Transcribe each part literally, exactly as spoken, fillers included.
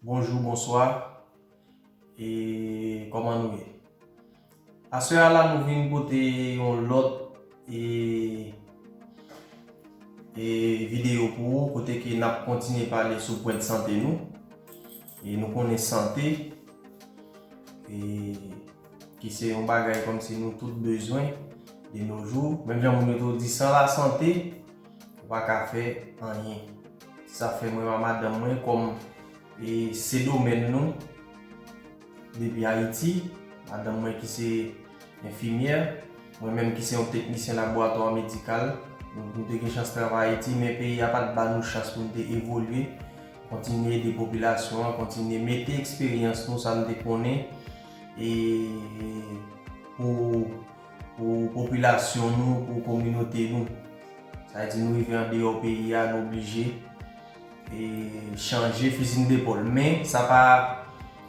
Bonjou, bonswa. E kòman nou ye? Aswè a la, nou vin pote yon lòt e, e videyo pou ou, kote ke n ap kontinye pale sou pwen de sante nou. E nou konnen sante, e ki se yon bagay kòmsi nou tout bezwen de nos jours. Menm jan moun yo toujou di, san la sante, ou pa ka fè anyen. Se sa fè mwen ak madanm mwen, kòm e se domèn nou depi Ayiti, madanm mwen ki se enfimyè, mwen menm ki se yon teknisyen laboratwa medikal, nou, nou te gen chans travay Ayiti, men peyi a pa t ba nou chans pou nou te evolye, kontinye ede popilasyon an, kontinye mete eksperyans nou, sa nou te konnen, e pou, pou popilasyon nou, pou kominote nou. Sa vle di nou rive andeyò peyi a, nou oblije e chanje fizi n depòl. Men sa pa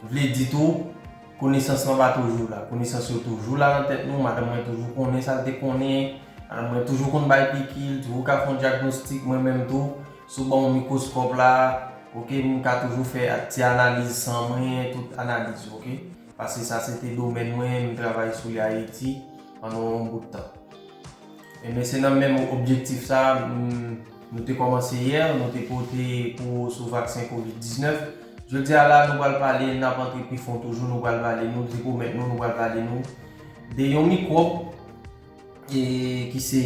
vle di tou konesans lan pa toujou la. Konesans yo toujou la nan tèt nou. Madanm mwen toujou konnen sa l te konnen. Madanm mwen toujou konn bay piki, l toujou ka fè yon dyagnostik. Mwen menm tou, si w ban m yon mikwoskòp la, oke, m ka toujou fè ti analiz san mwen, tout analiz yo, oke. Paske sa se te domèn mwen, m travay sou li Ayiti pandan yon bout tan. Ebyen, se nan menm objektif sa, m, nou te kòmanse yè, nou te pote kou sou vaksen kovid diznèf. Jodi a la, nou pral pale, n ap antre pi fon toujou, nou pral pale, nou te pwomèt nou, nou pral pale nou de yon mikwòb, e ki se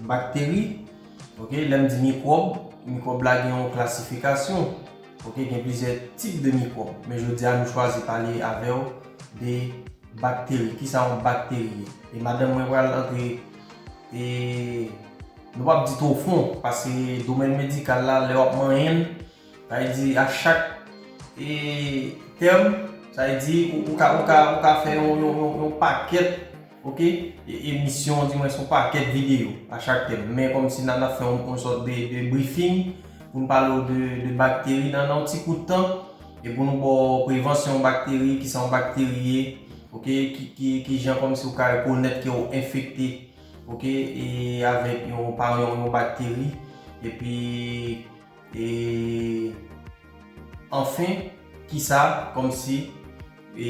bakteri. Oke, lè m di mikwòb, mikwòb la gen yon klasifikasyon. Oke, gen plizyè tip de mikwòb. Men jodi a, nou chwazi pale avè w de bakteri. Kisa yon bakteri ye? E madanm mwen pral antre, e nou p ap di twò fon, paske domèn medikal la, lè w ap manyen l, sa vle di a chak, e, tèm, sa vle di ou, ou ka, ou ka, ou ka fè yon, yon, yon, yon pakèt, oke, e, emisyon, dimwens yon pakèt videyo a chak tèm. Men kòmsi n a, n ap fè yon, yon sòt de, de briefing pou n pale w de, de bakteri nan, nan yon ti kout tan. E pou nou ba w prevansyon bakteri, kisa yon bakteri ye, oke, ki, ki, ki jan kòmsi ou ka rekonèt ke w enfekte, oke, e avèk yon, pa yon, yon bakteri. Epi, e, anfen, kisa, kòmsi, e,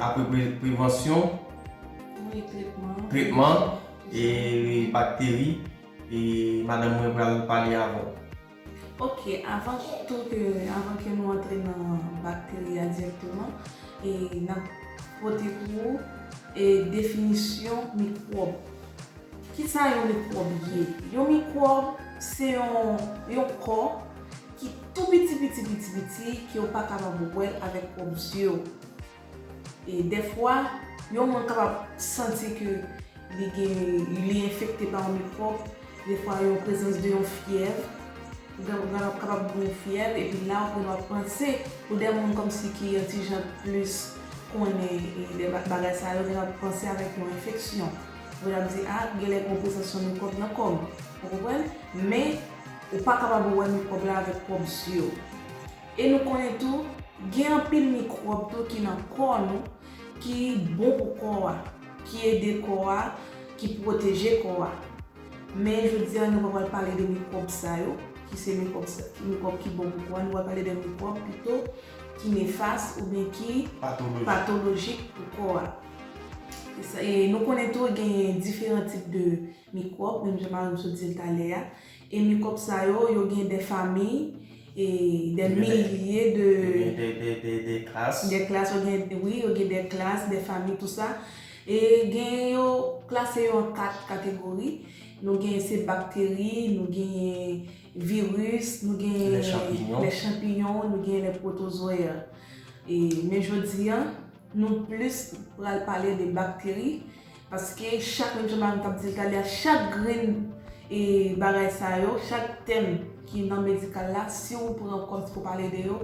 apre pre-, prevansyon, wi, tretman, tretman, e, bakteri, e, madanm mwen pral pale avè w. Ok, avan tou ke, avan ke nou antre nan bakteri a dirèkteman, e n ap pote pou ou, e, definisyon mikwòb. Kisa yon mikwòb ye? Yon mikwòb se yon, yon kò ki tou piti, piti, piti, piti, ke w pa kapab wè l avèk pwòp zye w. E dèfwa, yon moun kapab santi ke li gen, li enfekte pa yon mikwòb, dèfwa yon prezans de yon fyèv, ou gen, ou gen, kapab gen yon fyèv, epi la, ou gen dwa panse, pou de moun kòmsi ki yon ti jan plis konnen, e, de ba-, bagay sa yo, gen dwa panse avèk yon enfeksyon. Ou gen dwa di, a, genlè gen yon prezans yon mikwòb nan kò m. Ou konprann? Men, ou pa kapab wè mikwòb la avèk pwòp zye w. E nou konnen tou, gen anpil mikwòb tou ki nan kò nou, ki bon pou kò a, ki ede kò a, ki pwoteje kò a. Men jodi a, nou pa pral pale de mikwòb sa yo, ki se mikwòb sa, ki mikwòb ki bon pou kò a, nou pral pale de mikwòb pito ki nefas oubyen ki patolojik, patolojik pou kò a. E sa, e nou konnen tou genyen diferan tip de mikwòb, menm jan mari m sot di l talè a. E mikwòb sa yo, yo gen de fami, e de milye de, yo gen de, de, de, de klas. De klas, yo gen, wi, yo gen de klas, de fami, tou sa. E gen yo klase yo an kat kategori. Nou gen se bakteri, nou gen viris, nou gen lè chanpiyon, nou gen lè pwotozwa. E, men jodi a, nou plis pral pale de bakteri, paske chak, menm jan mari m t ap di l talè a, chak grenn, e, bagay sa yo, chak tèm ki nan medikal la, si w pran kòmsi pou pale de yo,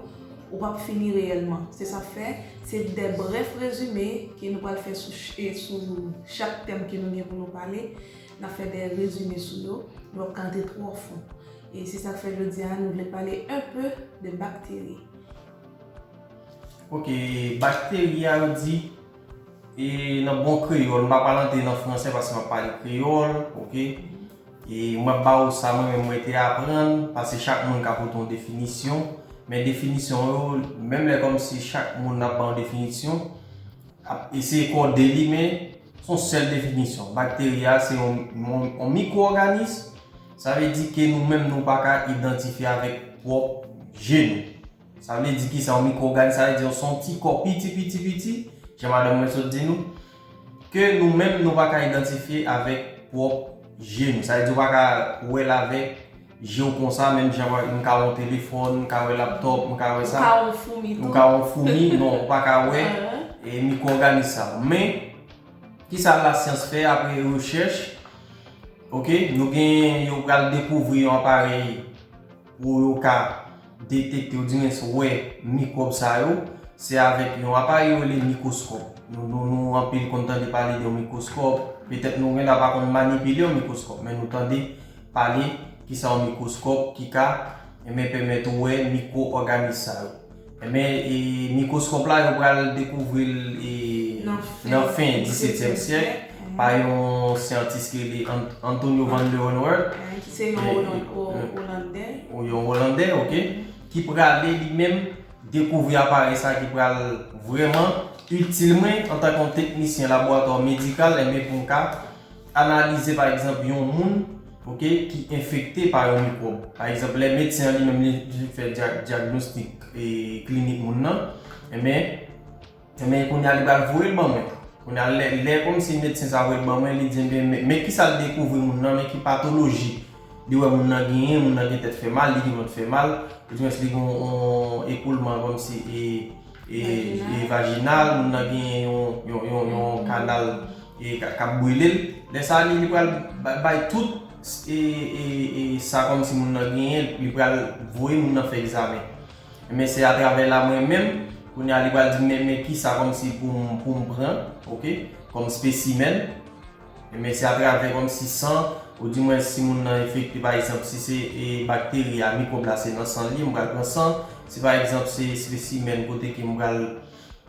ou p ap fini reyèlman. Se sa k fè, se de brèf rezime ke nou pral fè sou ch-, e, sou chak tèm ke nou gen pou nou pale. N ap fè de rezime sou yo, nou p ap ka antre twò fon. E se sa k fè jodi a, nou vle pale un peu de bakteri. Ok, bakteri a yo di, e nan bon kreyòl, m pa pral antre nan fransè paske m ap pale kreyòl, ok? E mwen ap ba ou sa mwen menm mwen te aprann, paske chak moun ka pote yon definisyon. Men definisyon yo, menm lè kòmsi chak moun ap ba yon definisyon, ap eseye kòde li, men se yon sèl definisyon. Bakteri a se yon, yon, yon mikwo-òganis. Sa vle di ke nou menm nou pa ka idantifye avèk pwòp je nou. Sa vle di kisa, yon mikwo-òganis? Sa vle di se yon ti kò piti, piti, piti, jan madanm mwen sot di nou, ke nou menm nou pa ka idantifye avèk pwòp je nou. Sa vle di ou pa ka wè l avèk je w konsa, menm jan m ka wè yon telefòn, m ka wè laptòp, m ka wè sa. Ou ka wè yon foumi tou. Ou ka wè yon foumi, non, ou pa ka wè e mikwo-òganis sa. Men, kisa lasyans fè apre rechèch? Ok, nou gen, yo pral dekouvri yon aparèy pou yo ka detekte, oudimwens wè mikwòb sa yo, se avèk yon aparèy yo rele mikwoskòp. Nou, nou, nou anpil konn tande pale de yon mikwoskòp. Petèt nou genlè pa konn manipile yon mikwoskòp, men nou tande pale kisa yon mikwoskòp ki ka, enben, pèmèt ou wè mikwo-òganis sa yo. Enben, e mikwoskòp la, yo pral dekouvri l e nan fen disetyèm syèk pa yon syantis ki rele Ant- Antonio van Leeuwenhoek. Ki se yon Olandè. Yon Olandè, ok, ki prale li menm dekouvri aparèy sa ki pral vrèman itil mwen antanke yon teknisyen laboratwa medikal, enben, pou m ka analize, pa egzanp, yon moun, ok, ki enfekte pa yon mikwòb. Pa egzanp, lè medsen an li menm li, li fè dya- dyagnostik e klinik moun nan, enben, enben, kounye a li pral voye l ban mwen. Kounye a, lè, lè kòmsi medsen sa voye l ban mwen, li di, enben, men, men kisa l dekouvri moun nan, men ki patoloji li wè moun nan genyen, moun nan gen tèt fè mal, li gen vant fè mal, oudimwens li gen yon, yon ekoulman kòmsi e, e, e vajinal, moun nan genyen yon, yon, yon, yon kanal e, k ap, k ap brile l. Lè sa a, li, li pral ba- bay tout e, e, e, sa kòmsi moun nan genyen, li pral voye moun nan fè egzamen. Men se atravè la mwen menm, kounye a li pral di m, men, men kisa kòmsi pou m, pou m pran, ok, kòm spesimèn. Men se atravè kòmsi san, oudimwens si moun nan enfekte, pa egzanp, si se e, bakteri a, mikwòb la se nan san li, m pral pran san. Si pa egzanp se spesimèn kote ke m pral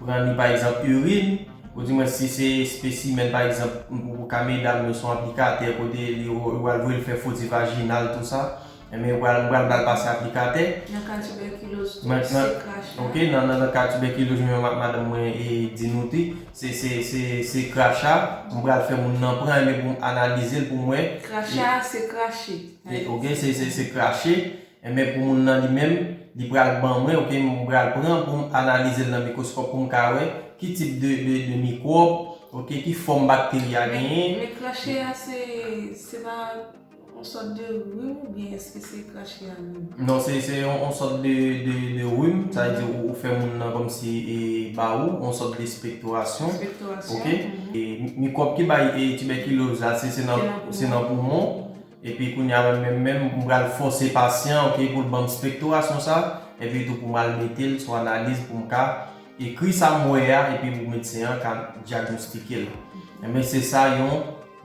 pran li, pa egzanp, irin, oudimwens si se spesimèn, pa egzanp, pou, pou ka medam yo, se yon aplikatè kote li, yo pral voye l fè foti vajinal, tou sa. Enben, yo pral, m pral ba l pase aplikatè. Nan ka tibèkiloz tou, se krache. Ok, nan, nan, nan ka tibèkiloz, men ma- madanm mwen e di nou tou, se, se, se, se krache a, m pral fè moun nan pran, enben, pou m analize l, pou m wè. Krache a, se krache. E, ok, se, se, se krache. Enben, pou moun nan li menm, li pral ban mwen, ok, m pral pran pou m analize l nan mikwoskòp pou m ka wè ki tip de, de, de mikwòb, ok, ki fòm bakteri a genyen. Men krache a, se, se pa yon sòt de rim oubyen èske se krache a menm? Non, se, se yon, yon sòt de, de, de rim, sa vle di ou, ou fè moun nan kòmsi e ba ou, yon sòt de ekspektorasyon. Ekspektorasyon. Ok. E mi- mikwòb ki bay e tibèkiloz la, se, se nan, se nan poumon. Epi kounye a mwen menm, menm, m pral fòse pasyan an, ok, pou l ban m ekspektorasyon sa, epi tou pou m al mete l sou analiz pou m ka ekri sa m wè a, epi pou medsen an ka dyagnostike l. Enben, se sa yon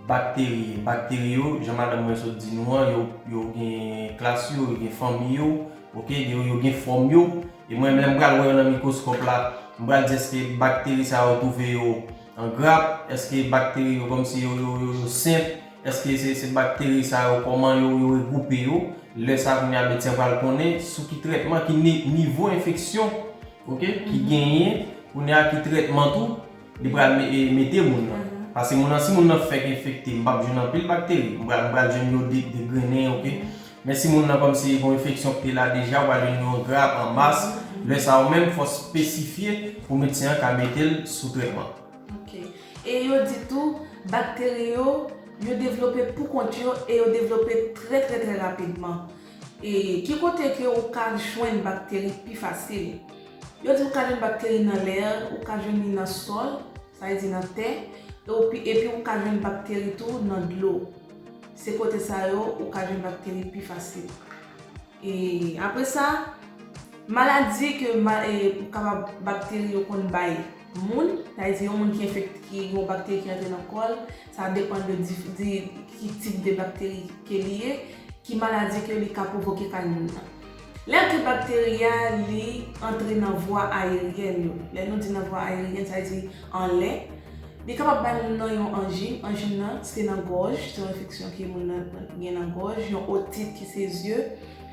bakteri ye. Bakteri yo, jan madanm mwen sot di nou an, yo, yo gen klas yo, yo gen fanmi yo, ok, yo, yo gen fòm yo. E mwen, lè m pral wè yo nan mikwoskòp la, m pral di èske bakteri sa yo twouve yo an grap, èske bakteri yo kòmsi yo, yo, yo, yo senp, èske se, se bakteri sa yo, kòman yo, yo regwoupe yo. Lè sa a, kounye a, medsen pral konnen sou ki trètman, ki ni- nivo enfeksyon, ok, ki genyen, kounye a, ki trètman tou li pral me- e, mete moun nan. Paske moun nan, si moun nan fèk enfekte, m p ap jwenn anpil bakteri, m pral, m pral jwenn yo de- degrennen, ok. Men si moun nan kòmsi gen yon enfeksyon ki te la deja, ou pral jwenn yon grap an mas. Lè sa a, ou menm, fò w espesifye pou medsen an ka mete l sou trètman. Ok. E yo di tou, bakteri yo, yo devlope pou kont yo e yo devlope trè, trè, trè rapidman. E ki kote ke ou ka jwenn bakteri pi fasil? Yo di ou ka jwenn bakteri nan lè, ou ka jwenn li nan sòl, sa vle di nan tè, epi, epi ou ka jwenn bakteri tou nan dlo. Se kote sa yo ou ka jwenn bakteri pi fasil. E apre sa, maladi ke ma- e, kapab bakteri yo konn bay moun, sa vle di yon moun ki enfekte, ki gen yon bakteri ki antre nan kò l, sa depann de dif- di ki tip de bakteri ke li ye, ki maladi ke li ka pwovoke kay moun nan. Lè ke bakteri a li antre nan vwa ayeryèn yo, lè nou di nan vwa ayeryèn, sa vle di anlè, li kapab bay moun nan yon anjin. Anjin nan se nan gòj, se yon enfeksyon ke moun nan gen nan gòj, yon otit ki se zye,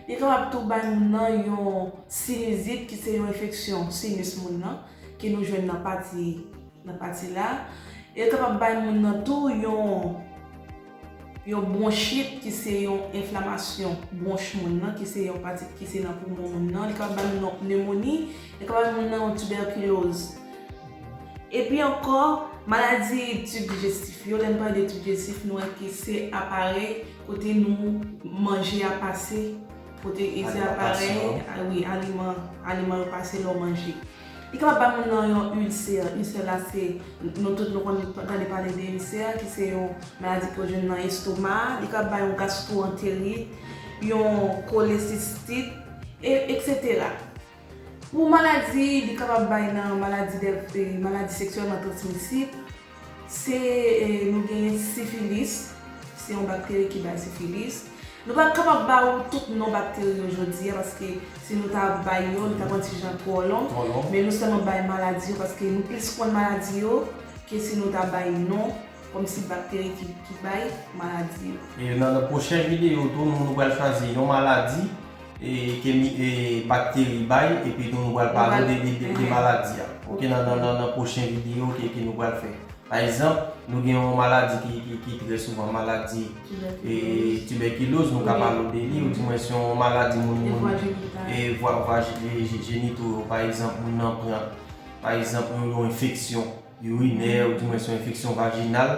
Li kapab tou bay moun nan yon sinizit ki se yon enfeksyon sinis moun nan, ke nou jwenn nan pati, nan pati la. E li kapab bay moun nan tou yon, yon bwonchit ki se yon enflamasyon bwonch moun nan, ki se yon pati ki se nan poumon moun nan. Li kapab bay moun nan nemoni, li kapab bay moun nan yon tibèkiloz. Epi ankò, maladi tib dijestif yo, lè n pale de tib dijestif, nou wè ke se aparèy kote nou manje a pase, kote e se aparèy, a, wi, aliman, aliman yo pase lè w manje. Li kapab bay moun nan yon ilsè. Ilsè la se, nou tout nou konn tande pale de ilsè, ki se yon maladi ke w jwenn nan estoma. Li kapab bay yon gastwoanterit, yon kolesistit, e, etsetera. Pou maladi, li kapab bay nan maladi de, e, maladi seksyèlman transmisib. Se, e, nou genyen sifilis, se yon bakteri ki bay sifilis. Nou pa kapab ba ou tout non bakteri yo jodi a, paske si nou ta bay yo, li t ap yon ti jan twò long. Twò long. Men nou sèlman bay maladi yo, paske nou plis konn maladi yo ke si nou ta bay non, kòmsi bakteri ki, ki bay maladi yo. E nan, nan pwochen videyo tou, nou, nou pral chwazi yon maladi e, ke mi, e, bakteri bay, epi tou nou pral pale de, de, de, de maladi a. Ok, nan, nan, nan, nan pwochen videyo ke, ke nou pral fè. Pa egzanp, nou gen yon maladi ki, ki, ki trè souvan, maladi, e, tibèkiloz, nou ka pale w de li, ou di mwen se yon maladi moun, moun, e, vwa, vwa je-, je-, jenito yo, pa egzanp, moun nan pran, pa egzanp, yon, yon enfeksyon irinè, ou di mwen se yon enfeksyon vajinal,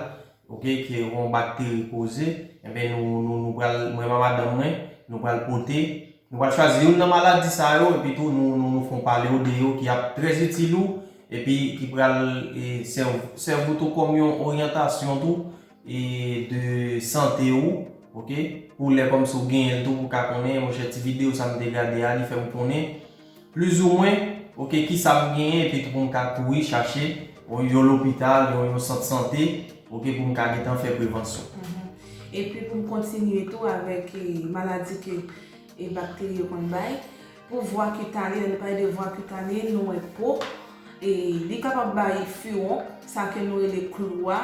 ok, ke yon bakteri koze, enben nou, nou, nou pral, mwen ak madanm mwen, nou pral pote, nou pral chwazi youn nan maladi sa yo, epi tou nou, nou, nou fè yon pale w de yo ki ap trè itil ou, epi ki pral, e, sèv-, sèvi w tou kòm yon oryantasyon tou, e, de sante ou, ok, pou lè kòmsi w genyen l tou, pou w ka konnen, monchè, ti videyo sa m te gade a, li fè m konnen, plizoumwen, ok, kisa m genyen, epi tou pou m ka kouri chache yon, yon lopital, yon, yon sant sante, ok, pou m ka gentan fè prevansyon. Mhm. Epi pou m kontinye tou avèk, e, maladi ke, e, bakteri yo konn bay. Pou vwa kitane, lè nou pale de vwa kitane, nou wè po, e, li kapab bay fiwonk, sa ke nou rele klou a.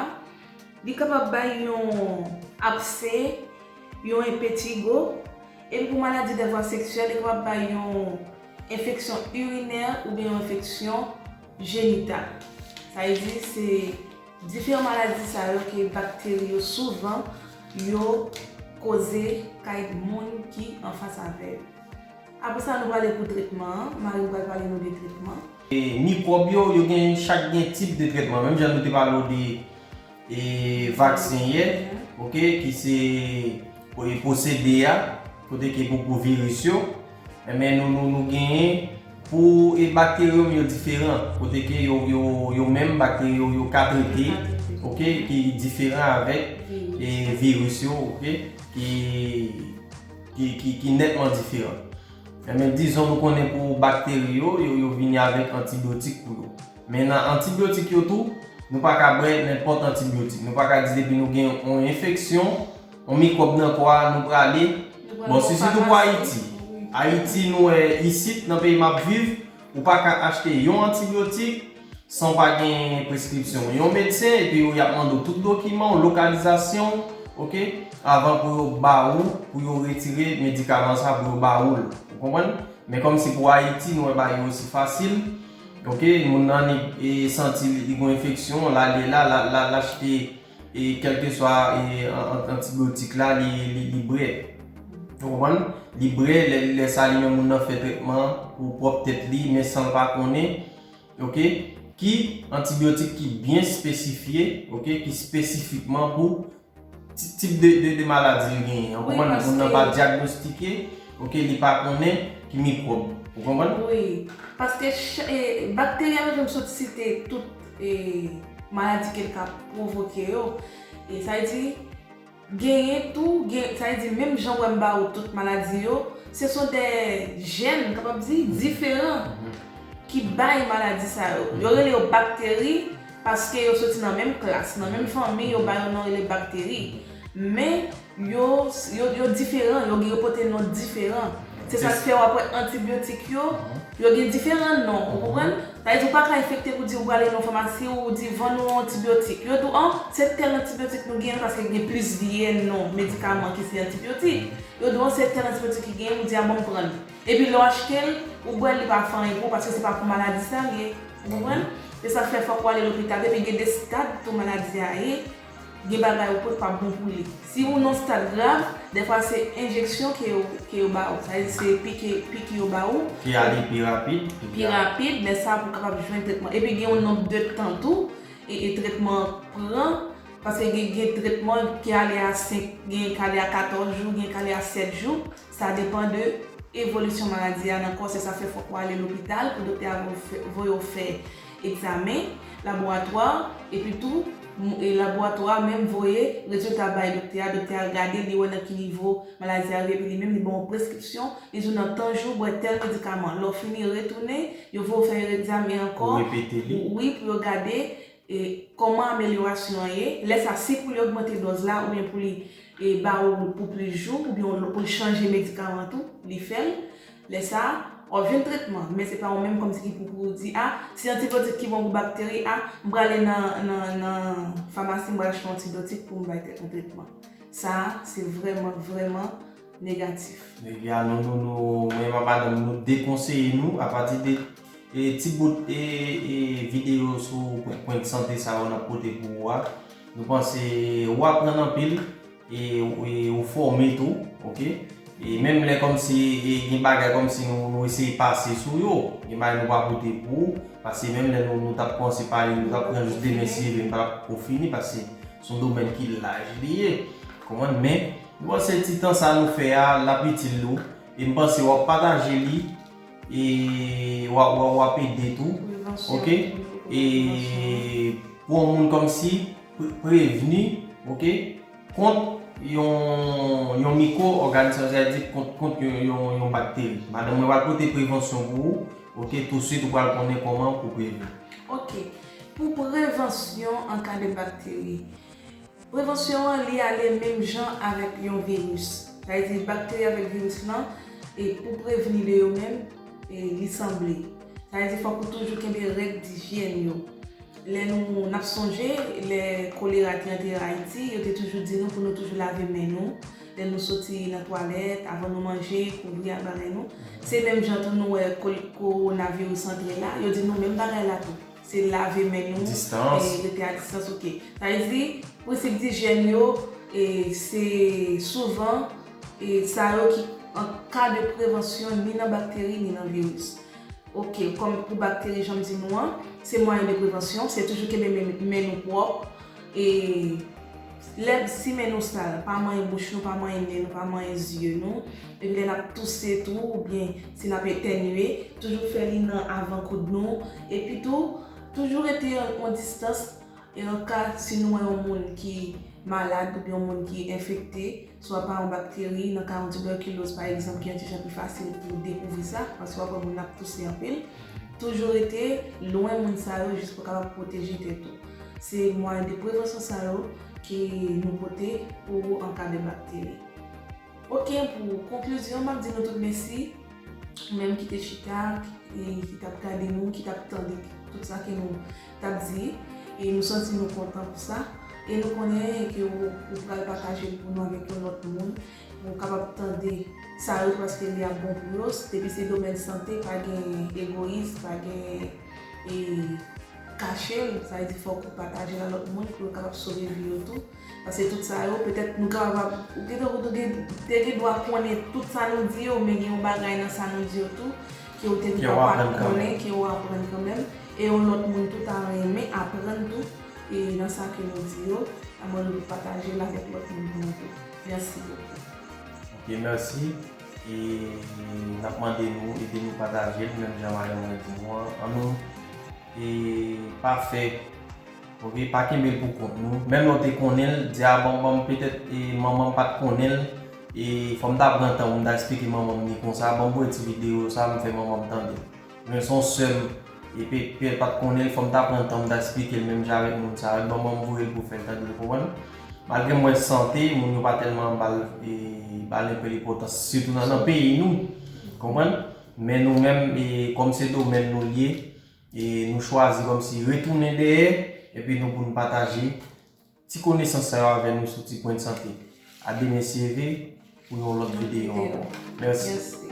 Li kapab bay yon absè, yon enpetigo, epi pou maladi de vwa seksyèl, li kapab bay yon enfeksyon irinè oubyen yon enfeksyon jenital. Sa vle di, se diferan maladi sa yo ke bakteri yo souvan yo koze kay moun ki anfas avè yo. Apre sa, nou prale pou tretman an. Mari m pral pale nou de tretman. E, mikwòb yo, yo gen, chak gen tip de tretman. Menm jan nou te pale w de, e, vaksen yè, ok, ki se, e, pwosede a, kote ke pou, pou viris yo. Enben, nou, nou, nou genyen pou, e, bakteri yo, men yo diferan. Kote ke yo, yo, yo menm bakteri yo, yo ka trete, ok, ki diferan avèk, e, viris yo, ok, ki ki, ki, ki nètman diferan. Enben, dizon nou konnen pou bakteri yo, yo, yo vini avèk antibyotik pou yo. Men nan antibyotik yo tou, nou pa ka bwè nenpòt antibyotik. Nou pa ka di depi nou gen yon enfeksyon, yon mikwòb nan kò a, nou prale. Bon, si sitou pou Ayiti. Ayiti, nou wè isit, nan peyi m ap viv, ou pa ka achte yon antibyotik, san w pa gen preskripsyon yon medsen, epi yo, y ap mande w tout dokiman w, lokalizasyon w, ok, avan pou yo ba ou, pou yo retire medikaman sa, pou yo ba ou l. Ou konprann? Men kòmsi pou Ayiti, nou wè bagay yo osi fasil, ok, moun nan li, e, santi li, li gen enfeksyon, l ale la, l a, l a, l achte, e, kèlkeswa, e, an-, an-, antibyotik la, li, li, li bwè. Ou konprann? Li bwè, lè, lè sa li menm moun nan fè tretman pou pwòp tèt li, men san l pa konnen, ok, ki antibyotik ki byen espesifye, ok, ki espesifikman pou ti-, tip de, de, de maladi l genyen. Ou konprann? Moun nan pa dyagnostike, ok, li pa konnen ki mikwòb. Ou konprann? Wi, paske ch-, e, bakteri a, menm jan m sot site tout, e, maladi ke l ka pwovoke yo, e sa vle di, genyen tou, gen, sa vle di, menm jan w wè m ba ou tout maladi yo, se son de jèn, m kapab di, diferan ki bay maladi sa yo. Yo rele yo bakteri paske yo soti nan menm klas, nan menm fanmi, yo ba yo non rele bakteri. Men, yo, yo, yo diferan, yo, yo pote non diferan. Se sa k fè w ap wè antibyotik yo, yo gen diferan non, ou konprann? Sa vle di ou pa ka enfekte pou di ou prale nan yon famasi ou di vann ou yon antibyotik. Yo di w, an, se tèl antibyotik nou genyen paske gen plizyè non medikaman ki se antibyotik. Yo di w, an, se tèl antibyotik ki genyen, ou di, a bon, m pran l. Epi lè w achte l, ou bwè l, li pa fè anyen pou ou paske se pa pou maladi sa l ye. Ou konprann? Se sa k fè fòk ou ale lopital. Epi gen de stad tou maladi a ye. Gen bagay ou pot p ap bon pou li. Si ou nan stad grav, dèfwa se enjeksyon ke yo, ke yo ba ou. Sa vle di se piki, piki yo ba ou. Ki ale pi rapid. Pi rapid, men sa pou kapab jwenn tretman. Epi gen yon nonb de tan tou, e, e tretman pran, paske gen, gen tretman ki ale a senk, gen k ale a katòz jou, gen k ale a sèt jou. Sa depann de evolisyon maladi a nan kò, se sa fè fòk ou ale lopital pou doktè a voye w fè, voye w fè egzamen laboratwa, epi tou, m- e laboratwa a menm voye rezilta bay doktè a, doktè a gade, li wè nan ki nivo maladi a rive, epi li menm li ba w preskripsyon, li di w nan tan jou, bwè tèl medikaman. Lè w fini, retounen, yo voye w fè egzamen ankò. Ou repete li. Wi, pou yo gade e kòman amelyorasyon an ye. Lè sa, si pou li ogmante dòz la, oubyen pou li e ba ou pou plis jou, oubyen pou li chanje medikaman tou, li fè l. Lè sa, w ap jwenn tretman, men se pa ou menm kòmsi ki pou, pou di, a, se antibyotik ki bon pou bakteri, a, m prale nan, nan, nan famasi, m pral achte yon antibyotik pou m bay tèt mwen tretman. Sa, se vrèman, vrèman negatif. Ebyen, nou, nou, nou, mwen e madanm nou dekonseye nou apati de e, ti bout e, e, videyo sou pwen, pwen de sante sa yo n ap pote pou ou a. Nou panse ou aprann anpil e, e ou fòme tou, oke? E menm lè kòmsi e, gen bagay kòmsi nou, nou eseye pase sou yo, gen bagay nou pa pote pou ou, paske menm lè nou, nou t ap kòmanse pale, nou t ap pran jis demen si Dye vle, nou pa t ap ko fini, paske se yon domèn ki laj li ye. Konprann? Men, nou panse ti tan sa nou fè a, l ap itil nou. E m panse w ap pataje li, e w ap, w ap, w ap ede tou. Oke? E pou yon moun kòmsi pre- prevni, oke, kont yon, yon mikwo òganizm, sa vle di kont, kont yon, yon, yon bakteri. Madanm mwen pral pote prevansyon pou ou, oke, tousuit ou pral konnen kòman pou prevni. Oke. Pou prevansyon an ka de bakteri, prevansyon an, li ale menm jan avèk yon viris. Sa vle di bakteri avèk viris lan, e pou prevni de yo menm, e li sanble. Sa vle di fòk ou toujou kenbe règ dijyèn yo. Lè nou, n ap sonje, lè kolera te antre Ayiti, yo te toujou di nou pou nou toujou lave men nou. Lè nou soti nan twalèt, avan nou manje, kouvri ak bagay nou. Se menm jan tou nou wè kol- kowonaviris antre la, yo di nou menm bagay la tou. Se lave men nou, distans, e rete a distans, oke. Sa vle di, prensip dijyèn yo, e se souvan e sa yo ki an ka de prevansyon ni nan bakteri ni nan viris. Oke, kòm pou bakteri, jan m di nou an, se mwayen de prevansyon, se toujou kenbe men, men nou pwòp. E lè si men nou sal, pa manyen bouch nou, pa manyen nen nou, pa manyen zye nou. Epi lè n ap touse tou, oubyen si n ap etènye, toujou fè li nan avan koud nou. Epi tou, toujou rete yon, yon distans. E an ka, si nou wè yon moun ki malad oubyen yon moun ki enfekte, swa pa yon bakteri, nan ka yon tibèkiloz, pa egzanp, ki yon ti jan pi fasil pou dekouvri sa, paske w ap wè moun ap touse anpil, toujou rete lwen moun sa yo jis pou kapab pwoteje tèt ou. Se mwayen de prevansyon sa yo ke nou pote pou ou an ka de bakteri. Oke, pou konklizyon, m ap di nou tout mèsi. Ou menm ki te chita, e ki t ap gade nou, ki t ap tande tout sa ke nou t ap di. E nou santi nou kontan pou sa. E nou konnen ke ou, ou pral pataje l pou nou avèk yon lòt moun. Pou w kapab tande sa yo tou, paske li ap bon pou yo. Depi se domèn sante, pa gen egoyis, pa gen, e, kache l, sa vle di fòk ou pataje l a lòt moun pou yo kapab sove vi yo tou. Paske tout sa yo, petèt nou kapab, ou te, ou te gen, te gen dwa konnen tout sa nou di yo, men gen yon bagay nan sa nou di yo tou, ke ou te gen dwa pa konnen, ke ou aprann kanmenm, e yon lòt moun tou ta renmen aprann tou, e nan sa ke nou di yo, a mwen nou pataje l avèk lòt moun pou nou tou. Mèsi bokou. Ok, mèsi. E n ap mande nou ede nou pataje l, menm jan madanm mwen di nou an. An nou e pa fè, ok, pa kenbe l pou kont nou. Menm lè w te konnen l, di a ban m, ban m, petèt e manman m pa t konnen l, e fò m ta pran tan pou m ta eksplike manman m li konsa, ban m voye ti videyo sa, m fè manman m tande. Men se yon sè m, e pe, pe pa t konnen l, fò m ta pran tan m ta eksplike l menm jan avèk moun sa yo, ban m voye l pou fè l tande, ou konprann? Malgre m wè sante, moun yo pa tèlman ba l, e, ba l enpil enpòtans, sitou nan, nan peyi nou. Konprann? Men nou menm, e, kòm se domèn nou l ye, e nou chwazi kòmsi retounen dèyè, epi nou pou n pataje ti konesans sa yo avè nou sou ti pwen de sante. A demen si Dye vle pou yon lòt videyo ankò. Mèsi.